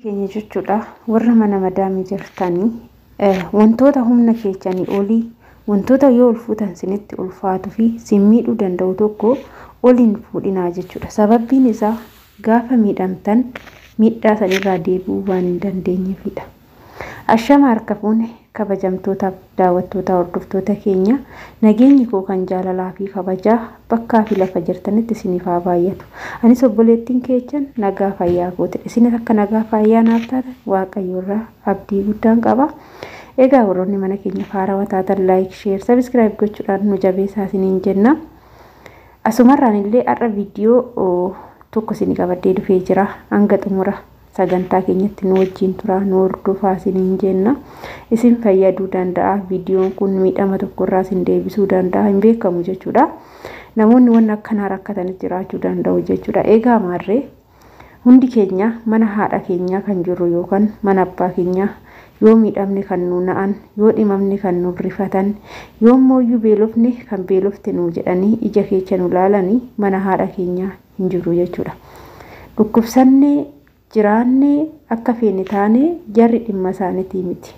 Keenya jechuudha warra mana madaamii jirtanii wantoota humna keessanii olii, wantoota yoo ol fuutan sinitti ulfaatuu fi sin miidhuu danda'u tokko ol hin fuudhinaa jechuudha. Sababbiin isaa gaafa miidhamtan miidhaa sanirraa deebi'uu waan hin dandeenyeefidha. Ashama harka fuune kabajamtootaaf daawwattoota hordoftoota keenya, nageenyi koo kan jaalalaa fi kabajaa bakkaa fi lafa jirtanitti isiniif haa baay'atu. Anis obboleettiin keessan nagaa fayyaa kooti. Isinis akka nagaa fayyaa naaf taatan Waaqayyo irraa abdii guddaan qaba. Egaa warroonni mana keenya haarawaa taatan like, share, subscribe gochuudhaan nu jabeessaa isiniin jenna. Asumarraan illee har'a viidiyoo tokko isinii qabadhee dhufee jira. Hanga xumura sagantaa keenyatti nu wajjin turaa, nu hordofaa isiniin jenna. Isin fayyaduu danda'a. Viidiyoon kun miidhama tokkorraa isin deebisuu danda'a. Hin beekamu jechuudha. Namoonni waan akkanaa rakkatanis jiraachuu danda'u jechuudha. Egaa maarree hundi keenya mana haadha keenyaa kan jirru yookaan mana abbaa keenyaa yoo miidhamne kan nu na'an, yoo dhimamne kan nu rifatan, yoo mooyyuu beelofne kan beelofte nu jedhanii ija keessa nu laalanii mana haadha keenyaa hin jiru jechuudha. Dhukkubsannee jiraannee akka feene taanee jarri dhimma isaaniitii miti.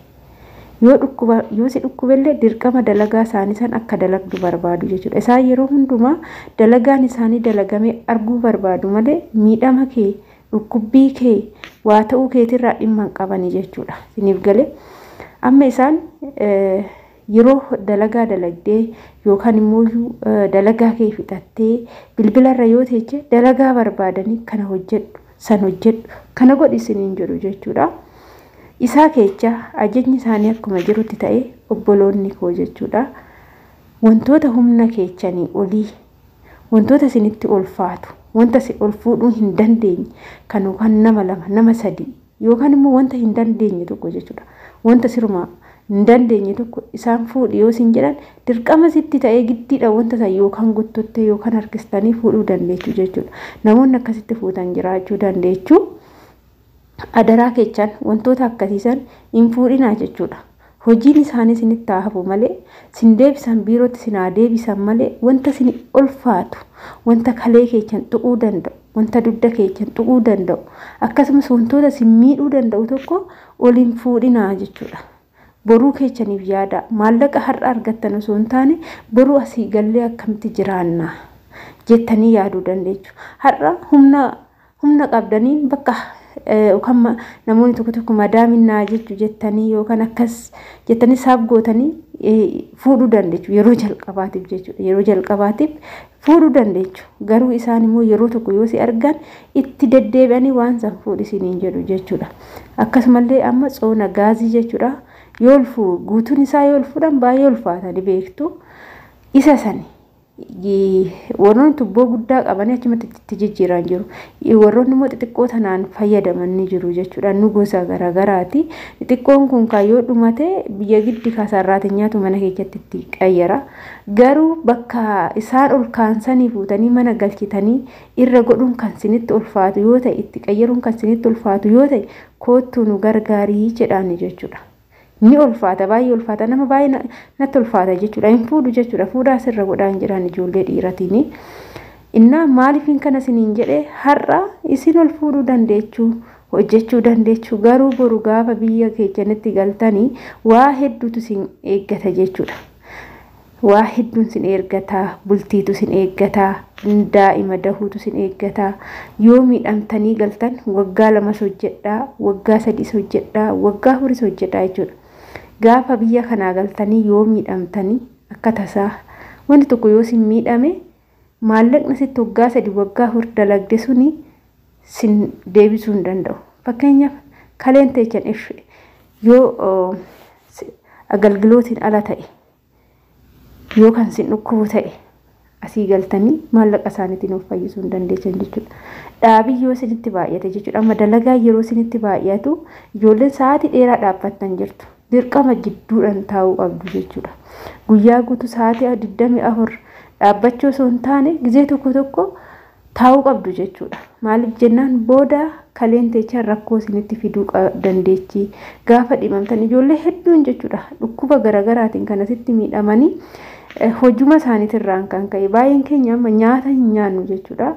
Yoo dhukkuba yoo si dhukkubellee dirqama dalagaa isaanii san akka dalagdu barbaadu jechuudha. Isaan yeroo hundumaa dalagaan isaanii dalagamee arguu barbaadu malee miidhama kee, dhukkubbii kee, waa ta'uu keetirraa dhimma hin qabani jechuudha. Isiniif galee amma isaan yeroo dalagaa dalagdee yookaan immoo dalagaa kee fixattee bilbilarra yoo teeche dalagaa barbaadanii kana hojjedhu, san hojjedhu, kana godhi isiniin jedhu jechuudha. Isaa keessa ajajni isaanii akkuma jirutti ta'e obboloonni koo jechuudha. Wantoota humna keessanii olii, wantoota isinitti ulfaatu, wanta si ol fuudhuu hin dandeenye kan yookaan nama lama, nama sadii yookaan immoo wanta hin dandeenye tokko jechuudha. Wanta siruma hin dandeenye tokko isaan fuudhi yoo isin jedhan dirqama sitti ta'ee giddiidha wanta san yookaan gottottee yookaan harkistanii fuudhuu dandeechuu jechuudha. Namoonni akkasitti fuutan jiraachuu dandeechuu. Adaraa keechaan wantoota akkasiisan hin fuudhinaa jechuudha. Hojiin isaanii isinitti haa hafu malee, sin deebisan biirootti sin haa deebisan malee wanta isin ulfaatu, wanta kalee keechan tuquu danda'u, wanta dugda keechan tuquu danda'u, akkasumas wantoota isin miidhuu danda'u tokko ol hin fuudhinaa jechuudha. Boruu keechaniif yaada. Maallaqa har'a argattan osoo hin taane boruu asii gallee akkamitti jiraanna jettanii yaaduu dandeechu. Har'a humna qabdaniin bakka yookaan namoonni tokko tokko madaaminaa jechuu jettanii yookaan akkas jettanii saaf gootanii fuudhuu dandeechu yeroo jalqabaatiif jechuudha. Yeroo jalqabaatiif fuudhuu dandeechu. Garuu isaan immoo yeroo tokko yoo si argan itti deddeebi'anii waan san fuudhisiniin jedhu jechuudha. Akkasumallee amma tsoona gaazii jechuudha. Yoo ulfuu guutuun isaa yoo ulfuudhaan baay'ee ulfaatanii beektu. Isa sani warroonni tubboo guddaa qabanii achumatti itti jijjiiran jiru. Warroonni immoo xixiqqoo tanaan fayyadaman ni jiru jechuudha. Nu gosa garaagaraati. Xixiqqoon kun kan yoo dhumate biyya giddi kaasarraatiin nyaatu mana keessatti itti qayyara. Garuu bakka isaan ol kaansanii fuutanii mana galchitanii irra godhuun kan sinitti ulfaatu yoo ta'e, itti qayyaruun kan sinitti ulfaatu yoo ta'e, koottuu nu gargaarii jedhaani jechuudha. Ni ulfaata, baay'ee ulfaata, nama baay'ee natti ulfaata jechuudha. Hin fuudhu jechuudha. Fuudhaa asirra godhaan jedhaan ijoollee dhiiratiin. Innaa maaliifin kana isiniin jedhee, har'a isin ol fuudhuu dandeechuu, hojjechuu dandeechuu, garuu boru gaafa biyya keessanitti galtanii waa hedduutu isin eeggata jechuudha. Waa hedduun sin eeggataa, bultiitu sin eeggataa, daa'ima dahuutu sin eeggataa. Yoo miidhamtanii galtan waggaa lamas hojjedhaa, waggaa sadiis hojjedhaa, waggaa afuris hojjedhaa jechuudha. Gaafa biyya kanaa galtanii yoo miidhamtanii akka tasaa wanti tokko yoo sin miidhame maallaqni sitti waggaa sadii waggaa afur dalagde suni sin deebisuu hin danda'u. Fakkeenyaaf kaleen teechan yoo agalgilootiin ala ta'e yoo kan sin dhukkubu ta'e asii galtanii maallaqa isaaniitiin of fayyisuu hin dandeessan jechuudha. Dhaabii yoo isinitti baay'ate jechuudha. Amma dalagaa yeroo isinitti baay'atu ijoolleen sa'aatii dheeraa dhaabbattan jirtu. Dirqama jidduudhaan taa'uu qabdu jechuudha. Guyyaa guutuu sa'aatii 24 dhaabbachuu osoo hin taane gizee tokko tokko taa'uu qabdu jechuudha. Maaliif jennaan booda kaleen teechaan rakkoo isinitti fiduu dandeechi. Gaafa dhibamtan ijoollee hedduun jechuudha. Dhukkuba garaagaraatiin kan asitti miidhamanii hojuma isaaniitirraan kan ka'e baay'een keenya amma nyaata hin nyaannu jechuudha.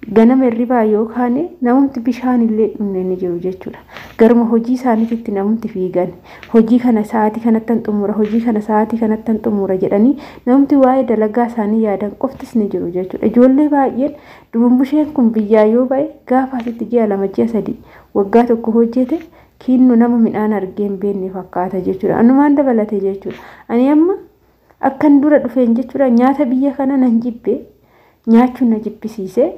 Ganama hirribaa yookaan namumti bishaan illee dhumne ni jiru jechuudha. Garuma hojii isaaniitti namumti fiigan, hojii kana sa'aatii kanattan xumura, hojii kana sa'aatii kanattan xumura jedhanii namumti waa'ee dalagaa isaanii yaadan qoftis ni jiru jechuudha. Ijoollee baay'een dubumbusheen kun biyyaa yoo ba'e, gaafa asitti ji'a 2, ji'a 3, waggaa 1 hojjete, kiinnu nama midhaan argee hin beekne fakkaata jechuudha. Anumaan dabalate jechuudha. Ani amma akkan dura dhufeen jechuudha, nyaata biyya kana nan jibbe, nyaachuun na jibbisiise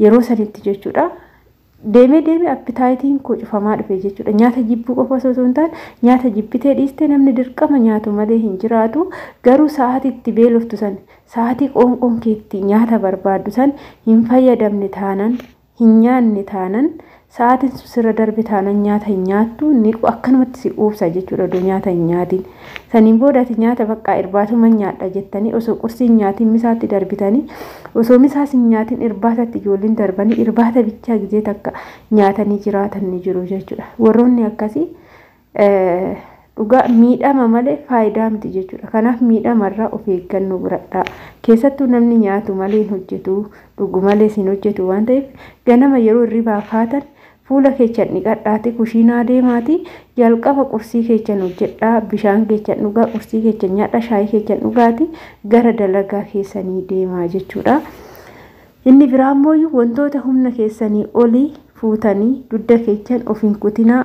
yeroo sanitti jechuudha. Deemee deemee appetiteiin koo cufamaa dhufe jechuudha. Nyaata jibbuu qofa osoo hin taane, nyaata jibbitee dhiistee namni dirqama nyaatu malee hin jiraatu. Garuu sa'aatii itti beeloftu san, sa'aatii qoonqoon keetti nyaata barbaaddu san hin fayyadamne taanan, hin nyaanne taanan, sa'aatiin sun sirra darbe taanan, nyaata hin nyaattu, ni akkanumatti si quubsa jechuudha odoo nyaata hin nyaatin. Saniin booda ati nyaata bakka irbaatuma nyaadha jettanii osoo qursii hin nyaatin misaatti darbitanii, osoo misaas hin nyaatin irbaatatti ijoolleen darbanii, irbaata bichaa gizee takka nyaatanii jiraatan ni jiru jechuudha. Warroonni akkasii dhugaa miidhama malee faayidaa miti jechuudha. Kanaaf miidhamarraa of eeggannoo godhadhaa. Keessattuu namni nyaatu malee hin hojjetu, dhugu malee hin hojjetu waan ta'eef, ganama yeroo hirribaa kaatan fuula keessan dhiqadhaati kushiinaa deemaati, jalqaba qursii keessan hojjedhaa, bishaan keessan dhugaa, qursii keessan nyaadhaa, shaayii keessan dhugaati gara dalagaa keessanii deemaa jechuudha. Inni biraa immoo wantoota humna keessanii olii fuutanii dugda keessan of hin kutinaa.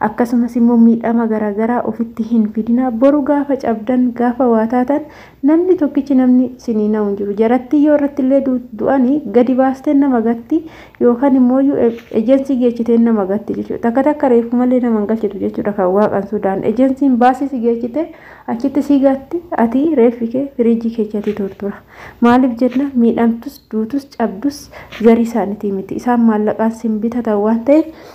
Akkasumas immoo miidhama garaagaraa ofitti hin fidinaa. Boru gaafa cabdan, gaafa waa taatan, namni tokkichi namni sinii na'u hin jiru. Jaratti yoo irratti illee du'anii gadi baasteen nama gatti, yookaan immoo ejensii geessiteen nama gatti jechuudha. Takka takka reefu malee nama hin galchitu jechuudha kan waaqan sudaan. Ejensiin baasii si geessite achitti si gatti, ati reeffi kee firiijii keessatti tortora. Maaliif jenna, miidhamtus, duutus, cabdus zarii isaaniitii miti. Isaan maallaqaan sin bitatan waan ta'eef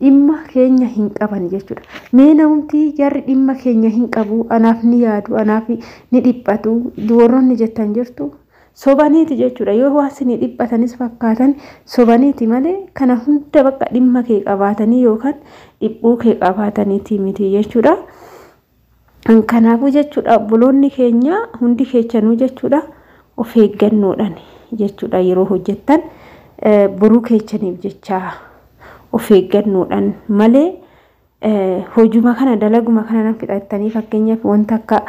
dhimma keenya hin qaban jechuudha. Mee namumti jarri dhimma keenya hin qabu, anaaf ni yaadu, anaaf ni dhiphatu warroonni jettan jirtu, sobaniiti jechuudha. Yoo waan isin dhiphatanis fakkaatan sobaniiti malee kana hunda bakka dhimma kee qabaatanii yookaan dhiphuu kee qabaataniiti miti jechuudha. Kanaafuu jechuudha, obboloonni keenya hundi keessanuu jechuudha, of eeggannoodhaan jechuudha yeroo hojjettan, boruu keessaniif jecha of eeggannoodhaan malee, hojuma kana dalaguma kana nan fixattanii, fakkeenyaaf wanta akka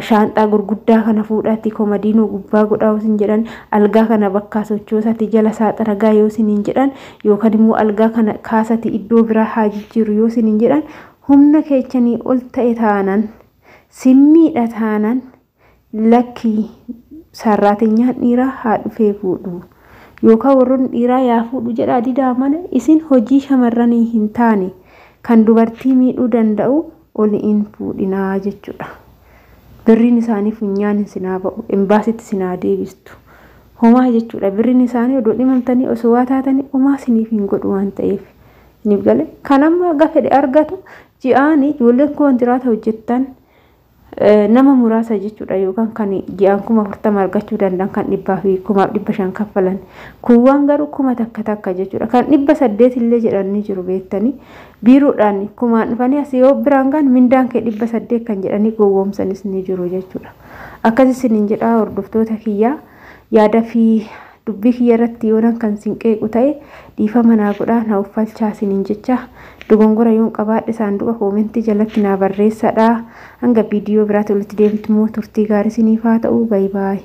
shaanxaa gurguddaa kana fuudhaatti komadiinoo gubbaa godhaa yoo isin jedhan, algaa kana bakkaa sochoosatti jala saaxaragaa yoo isiniin jedhan, yookaan immoo algaa kana kaasati iddoo biraa haa jijjiiru yoo isiniin jedhan, humna keessanii ol ta'e taanan, simmiidha taanan, lakkii, sarraatinyaan dhiiraa haa dhufee fuudhu yookaan warroonni dhiiraa yaa fuudhu jedhaa didaa malee, isin hojii shamarranii hin taane kan dubartii miidhuu danda'u ol hin fuudhinaa jechuudha. Birriin isaanii funyaan sinaa ba'u, embaasitti sinaa deebistu. Homaa jechuudha. Birriin isaanii odoo dhimamtanii, osoo waa taatanii, homaa siniif hin godhu waan ta'eef. Isiniif galee kan amma aga fedhe argatu ji'aan ijoolleen kontiraata hojjettan nama muraasa jechuudha, yookaan kan ji'aan 40,000 argachuu danda'an, kan 100 fi 1,500 kaffalan. Kuuwwan garuu 1,000 takka jechuudha. Kan 800 illee jedhanii jiru beektanii, biiroodhaan kumaan dhufanii asii yoo biraan gaan mindaan kee 800 kan jedhanii gowwoomsanis ni jiru jechuudha. Akkas isiniin jedhaa, hordoftoota kiyyaa, yaada fi dubbii kiyya irratti yoonan kan sin qeequ ta'e dhiifama naa godhaa, na uffalchaa isiniin jecha. Dogongora yoon qabaadhe saanduqa commentii jalatti naa barreessadha. Hanga viidiyoo biraatti walitti deemtu immoo turtii gaarii isiniif haa ta'u. Bye bye.